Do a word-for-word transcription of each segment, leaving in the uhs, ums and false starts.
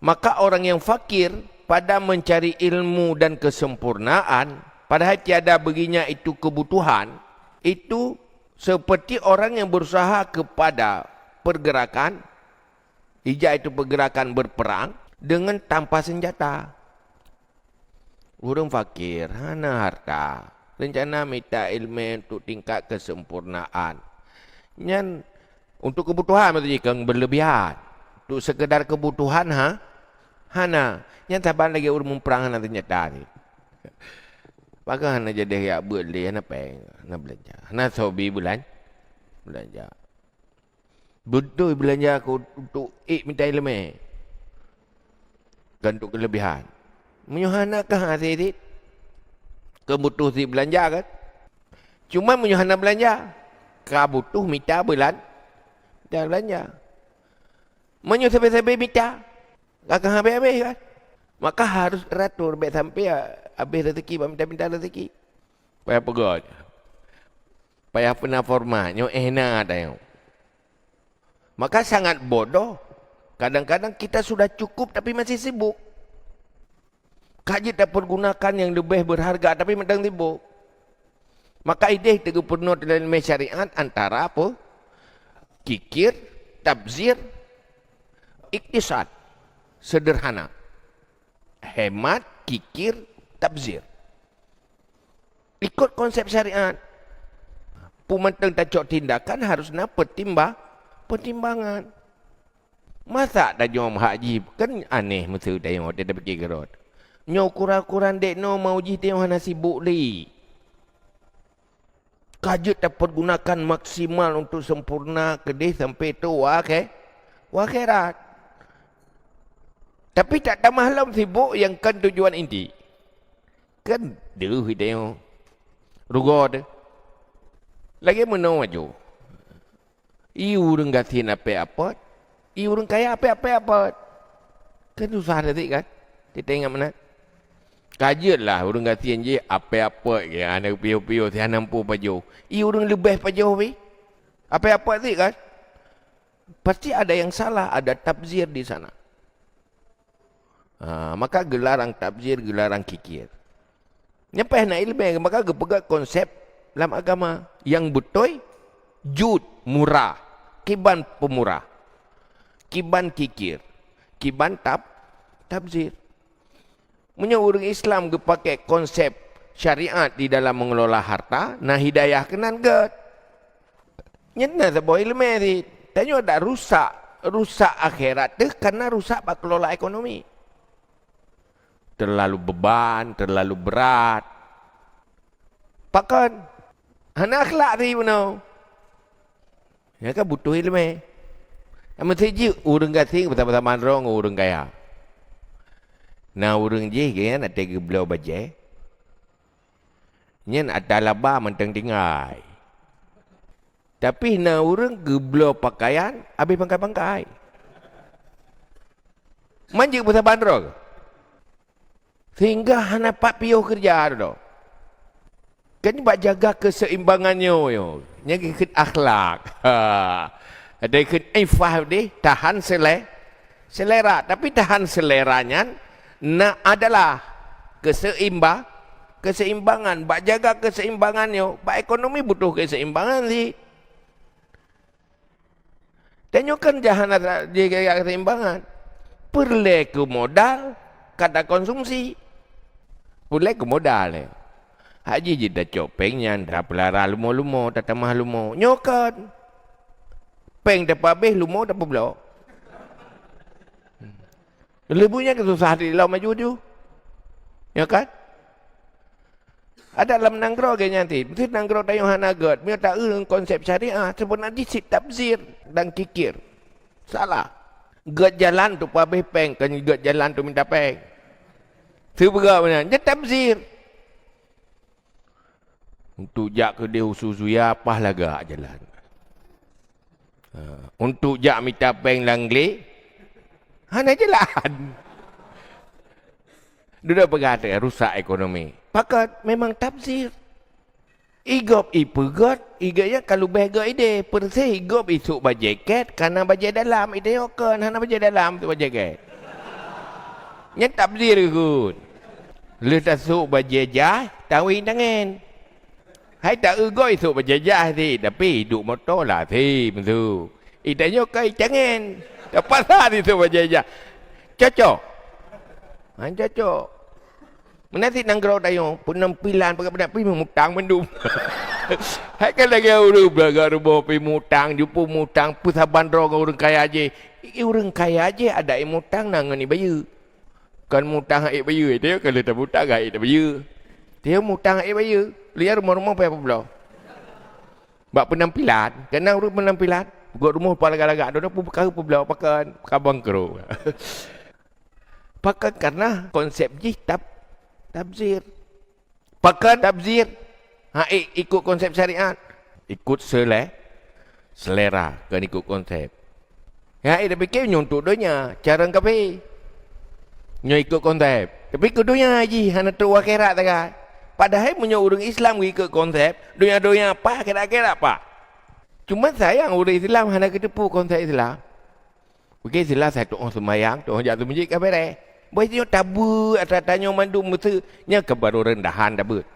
Maka orang yang fakir pada mencari ilmu dan kesempurnaan, padahal tiada baginya itu kebutuhan, itu seperti orang yang berusaha kepada pergerakan, ijak itu pergerakan berperang dengan tanpa senjata. Ureuëng fakir, hana harta, rencana mita ilmu untuk tingkat kesempurnaan. Nyan untuk kebutuhan, maksud jih, keu berlebihan. Untuk sekedar kebutuhan, ha? Hana. Nyan saban lagée ureuëng muprang hana teunyata ni. Pakon hana jadi yak buet lé, hana péng, hana belanja. Hana sobi bulan, belanja. Beutôi belanja keu untuk ék mita iéleumé, kon untuk keulebihan. Meunyoe hana kah hase cit, keu butoh cit belanja kan? Cuma meunyoe hana belanja, ka butoh mita bulan, mita belanja. Meunyoe sabe-sabe mita, ka kah habéh-habéh kan? Maka harus teratur, bék sampai habéh rezeki bak mita-mita rezeki. Payah peugah. Payah peuna format, nyoe éh na tanyoe. Maka sangat bodoh. Kadang-kadang kita sudah cukup tapi masih sibuk. Ka jeuet tapergunakan nyang leubeh berharga tapi mantong sibuk. Maka idéh teugeupeurunoe dalam syariat antara apa? Kikir, tabzir, iktisad. Sederhana. Hemat, kikir, tabzir. Ikot konsep syariat. Peue mantong tacok tindakan harus na peutimba-, peutimbangan. Masa tanyoe hak jih, kan aneh meusu tanyoe tapike keurot. Nyoe ukuran-ukuran dék noe mau jih tanyoe hana sibuk lé. Ka jeuet tapergunakan maksimal untuk sempurna keudeh sampai trok u akhé-, u akhirat. Tapi tak tamah lom sibuk nyang kon tujuan inti. Kan deuh tanyoe. Rugoe teuh. Lagée meunoe aju. I ureuëng gasien apé apot, i ureuëng kaya apé-apé apot. Kan susah teuh kan? Kita ingat meunan. Ka jeuet lah ureuëng gasien jih apé apot, ya, hana piôh-piôh, si hana mampu pajoh. I ureuëng leubeh pajoh pih. Apé apot cit kan? Pasti ada yang salah, ada tabzir di sana. Ha, maka geularang tabzir, geularang kikir. Nyan payah na iéleumé, maka geupeugah konsep lam agama. Nyang beutôi, jud, murah. Kiban peumurah. Kiban kikir. Kiban tab-, tabzir. Meunyoe ureuëng Islam geupaké konsep syariat di dalam mengelola harta, na hidayah keunan gét. Nyan na saboh iéleumé cit. Tanyoe dak rusak, rusak akhirat teuh karena rusak bak kelola ekonomi. Terlalu beban, terlalu berat. Pakon? Hana akhlak cit bunoe. Nyan kan butoh iéleumé. Meusti jeuet ureuëng gasien beusama-sama droe ngon ureuëng kaya. Na ureuëng jih geuhnyan até geubloe bajée. Nyan atra laba mantong tinggai. Tapi na ureuëng geubloe peukayan habéh bangkai-bangkai. Man jeuet beusaban droe. Sehingga hana pat piôh keureuja droe. Kan bak jaga keuseimbangan nyoe, nyoe. Nyan geukheun akhlak. Ha. Ada geukheun ifah deh, tahan selé-, selera. Tapi tahan selera nyan na adalah keseimba-, keseimbangan. Bak jaga keseimbangan nyoe, bak ekonomi butuh keseimbangan cit. Tanyoe kan jahan atra-, jaga keseimbangan. Peureulée keu modal ka takonsumsi. Peureulée keu modal, eh. Hak jih jeuet tacok péng nyan, tapeulara lumo-lumo, tatamah lumo. Nyoe kon. Péng tapeuhabéh, lumo tapeubloe. Leubeh nyan keu susah di lom aju-aju. Ya kan? Adak lam nanggroe gét nyan cit. Meusti nanggroe tanyoe hana gét. Meunyoe taeu ngon konsep syariah, seubeuna jih cit tabzir dan kikir. Salah. Gét jalan untuk peuhabéh péng, kon gét jalan untuk minta péng. Seubeuna meunan, nyan tabzir. Untuk jak keudeh usu suya, paih lagak jalan. Ha, untuk jak mita péng lam glé, hana jalan. Dudoe peugah teuh rusak ekonomi. Pakon memang tabzir. Igop ipeugét, igop nyan ka leubeh gét idéh. Peureuseh igop isôk bajée gét, kana bajée dalam, idéh kon, hana bajée dalam sôk bajée gét. Nyan tabzir kheun. Lheueh tasôk bajèe jai, tawi tangen. Hai ta-eu goe sôk bajèe jai sit, tapi duek moto lah sit meusôk. Ih, tanyoe ka itangen. Tapaksa sit sôk bajèe jai. Cocok. Ha, cocok. Meunan sit nanggroe tanyoe, peunampilan, peugah-peugah pih mutang mandum. Hai kan lagèe ureueng beulagak rumoh pih mutang, jipeu mutang, peusaban droe ngon ureueng kaya jih. I ureueng kaya jih adak imutang na ngon ibayeue. Kon mutang hak ék bayeue, teuh ka lheueh tamutang hak ék tabayeue. Teuh mutang hak ék bayeue, lheueh rumoh-rumoh payah peubloe. Bak peunampilan, keunan ureueng peunampilan, gok rumoh pah lagak-lagak, droeneuh peukaru peubloe, pakon, ka bangkrot. Pakon, karena konsep jih tab-, tabzir. Pakon tabzir? Ha, i-, ikut konsep syariat. Ikut sele-, selera, kon ikut konsep. Ya, eh, tapike nyoe untuk donya, cara kafé. Nyoe ikut konsep. Tapi keu donya jih hana trok akhirat sagai. Padahai meunyoe ureueng Islam ikut konsep, donya-donya apa, akhirat-akhirat apa. Cuma sayang ureueng Islam hana geuteupeue konsep Islam. Oke, jelas hai tu'oh seumayang, tu'oh jak seumeujid ka bereh. Boh nyoe tabeuet atra tanyoe mandum meuseu, nyan ka barô reundahan tabeuet.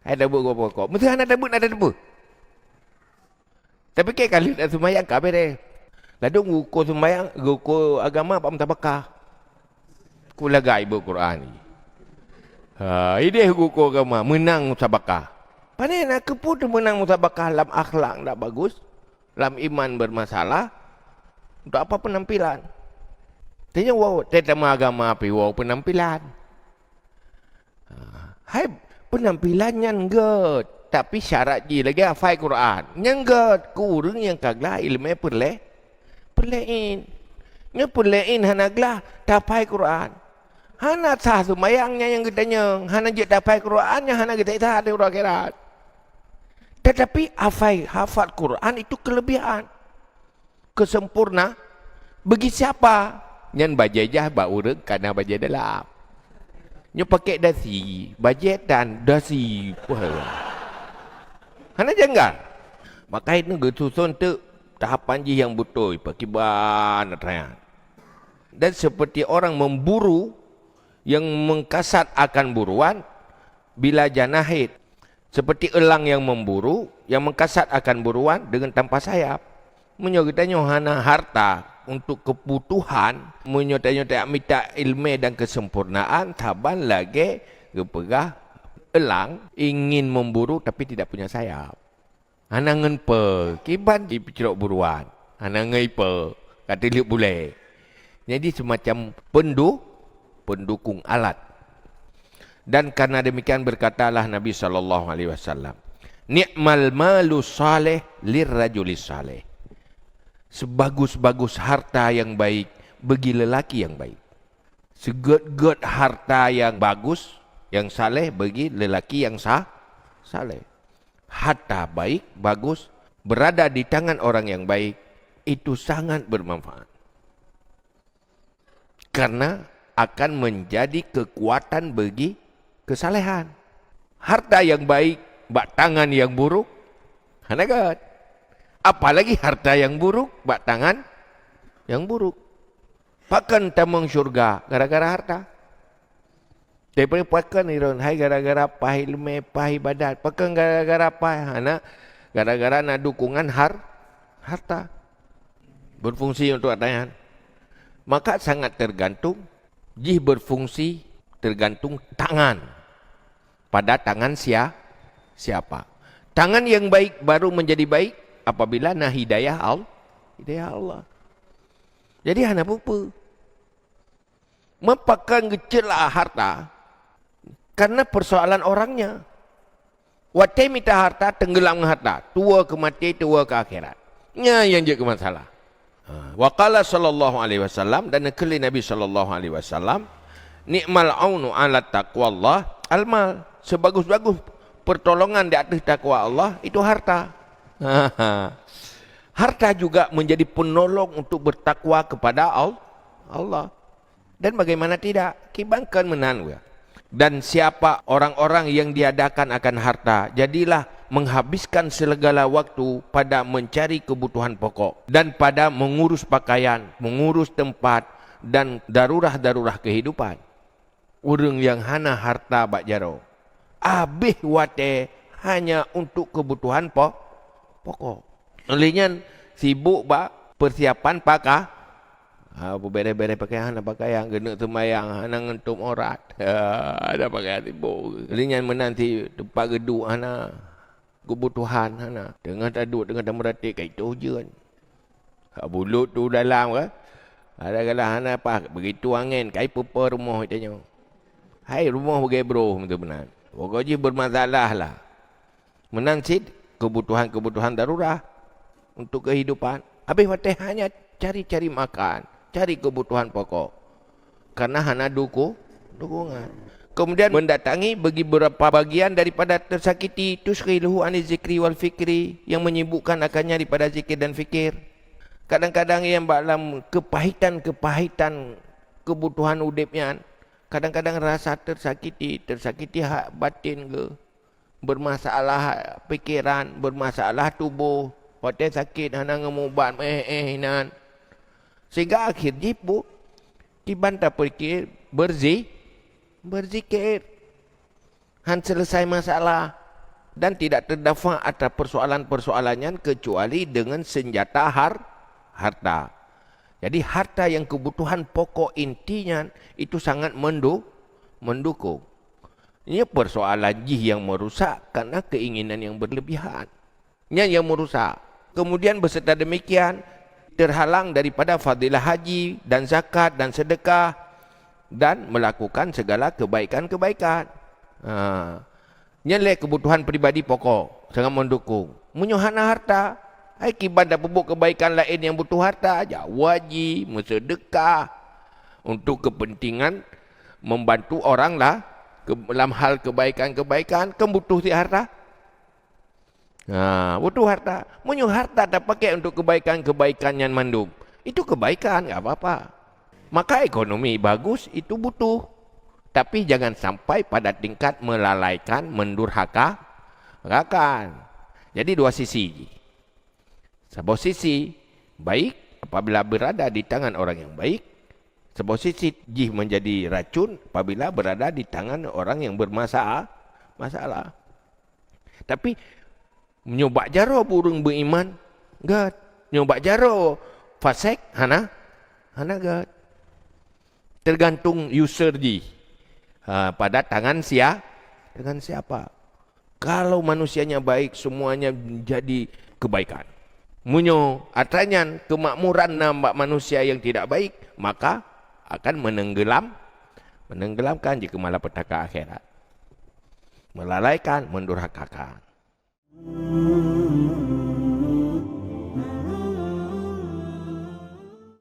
Hai tabeuet gob pokok. Meuseu hana tabeuet na tateupeue. Tapi keu ka lheueh seumayang ka bereh. Ladôm geuko seumayang, geuko agama bak musabakah. Ku lagak ibu Quran ni. Ha, ideh geuko agama meunang musabakah. Pane na keupeue teuh meunang musabakah lam akhlak ndak bagus? Lam iman bermasalah, untuk apa penampilan? Tanya wow, teuh tamah agama pih wow penampilan. Ha, hai, penampilan nyan gèt, tapi syarat jih lagèe hafai Quran. Nyan gèt, keu ureueng nyang ka glah ileumèe peureulèe, peureulèe in. Nyoe peureulèe in hana glah, tahafai Quran. Hana sah seumayang nyan nyang geutanyong, hana jeuet tahafai Quran nyan hana geuseksa di uroe akhirat. Tetapi hafai, hafal Quran itu kelebihan. Kesempurna. Bagi siapa? Nyan bajèe jai bak ureueng ka na bajèe dalam. Nyoe pakèk dasi, bajèe tan dasi. Wah. Hana janggal. Maka itu geususun teuk tahapan jih nyang beutôi, pakiban atra nyan. Dan seperti orang memburu yang mengkasat akan buruan bila janahin, seperti elang yang memburu yang mengkasat akan buruan dengan tanpa sayap. Meunyoe geutanyoe hana harta untuk kebutuhan, meunyoe tanyoe tajak mita ileumèe dan kesempurnaan, saban lagèe geupeugah elang ingin memburu tapi tidak punya sayap. Hana ngon peue, kiban jipeucrok buruan. Hana ngon ipeue, ka teuliep bulèe. Jadi semacam pendu-, pendukung alat. Dan karena demikian berkatalah Nabi sallallahu alaihi wasallam, "Ni'mal malu salih lirrajulis salih." Sebagus-bagus harta yang baik bagi lelaki yang baik. Seget-get harta yang bagus, yang saleh bagi lelaki yang sa-, saleh. Harta baik, bagus, berada di tangan orang yang baik, itu sangat bermanfaat. Karena akan menjadi kekuatan bagi kesalehan. Harta yang baik bak tangan yang buruk, hana gèt. Apalagi harta yang buruk bak tangan yang buruk. Pakon tamong syurga gara-gara harta. Daripada pakon iron hai gara-gara paih leumeh, paih ibadat. Pakon gara-gara paih hana, gara-gara na dukungan har-, harta. Berfungsi untuk tangan. Maka sangat tergantung, jih berfungsi tergantung tangan. Pada tangan sia-, siapa. Tangan yang baik baru menjadi baik apabila na hidayah Al-, hidayah Allah. Jadi hana peue-peue. Meupakan geucet lah harta karena persoalan orangnya. Watèe mita harta, tenggelam ngon harta, tuwoe keu maté, tuwoe keu akhirat. Nyan nyang jeuet keu masalah. Ha, wa qala sallallahu alaihi wasallam, dan neukheun lé Nabi sallallahu alaihi wasallam, "Ni'mal aunu ala taqwallah al-mal." Sebagus-bagus pertolongan di ateueh takwa Allah itu harta. Harta juga menjadi penolong untuk bertakwa kepada Al-, Allah. Dan bagaimana tidak, kiban kon meunan weueh. Dan siapa orang-orang yang diadakan akan harta, jadilah menghabiskan segala waktu pada mencari kebutuhan pokok dan pada mengurus pakaian, mengurus tempat, dan darurah-darurah kehidupan. Ureuëng nyang hana harta bak jaroe, habéh watée hanya untuk keubutuhan po-, pokok. Lheueh nyan sibuk bak persiapan paka-, ha, beureh-beureh pakaian, hana pakaian, geuneuk seumayang, hana ngeuntom aurat. Ha, ada pakaian sibuk. Lheueh nyan meunan si teumpat geuduek hana, keubutuhan hana. Teungoh taduek, teungoh tameuratéb, ka itôh ujeuen. Ka bulut tu dalam ke? Ada galah hana paih, begitu angén, kai peue-peue rumoh tanyoe. Hai rumoh beugebroh meunan. Pokok jih bermasalah lah. Meunan cit keubutuhan-keubutuhan darurah untuk kehidupan. Habéh watée hanya cari-cari makan, cari keubutuhan pokok. Karena hana duku-, dukungan. Kemudian mendatangi bagi beberapa bagian daripada tersakiti, tusyghiluhu anil zikri wal fikri, yang menyibukkan akannya daripada zikir dan fikir. Kadang-kadang yang bak lam kepahitan-kepahitan kebutuhan udeb nyan, kadang-kadang rasa tersakiti, tersakiti hak batin ke, bermasalah pikiran, bermasalah tuboh, watée sakét hana ngeumubat, eh, eh, inan. Sehingga akhir jih pu-, kiban tapeuki berzi-, berzikir. Han selesai masalah dan tidak terdafa atas persoalan-persoalan nyan kecuali dengan senjata har-, harta. Jadi harta yang kebutuhan pokok intinya itu sangat mendu-, mendukung. Ini persoalan jih yang merusak karena keinginan yang berlebihan. Nyan yang merusak. Kemudian beserta demikian, terhalang daripada fadilah haji dan zakat dan sedekah dan melakukan segala kebaikan-kebaikan. Ha. Nyan lé kebutuhan pribadi pokok, sangat mendukung. Meunyoe hana harta, hai kiban tapeubuet kebaikan laén nyang butuh harta, jak haji, meusedekah untuk kepentingan membantu orang lah ke-, lam hal kebaikan-kebaikan, kan butuh si harta. Ha, butuh harta. Meunyoe harta tapakai untuk kebaikan-kebaikan nyan mandum, itu kebaikan, enggak apa-apa. Maka ekonomi bagus itu butuh. Tapi jangan sampai pada tingkat melalaikan, mendurhaka, rakan. Jadi dua sisi. Saboh sisi baik apabila berada di tangan orang yang baik, saboh sisi jih menjadi racun apabila berada di tangan orang yang bermasa-, masalah. Tapi nyoe bak jaroe ureuëng beuiman, gét. Nyoe bak jaroe fasek, hana, hana gét. Tergantung user jih. Ha, pada tangan sia-, tangan siapa. Kalau manusianya baik, semuanya jadi kebaikan. Meunyoe atra nyan keumakmuran na bak manusia yang tidak baik, maka akan menenggelam, menenggelamkan jih keu malapetaka akhirat. Melalaikan, mendurhakakan.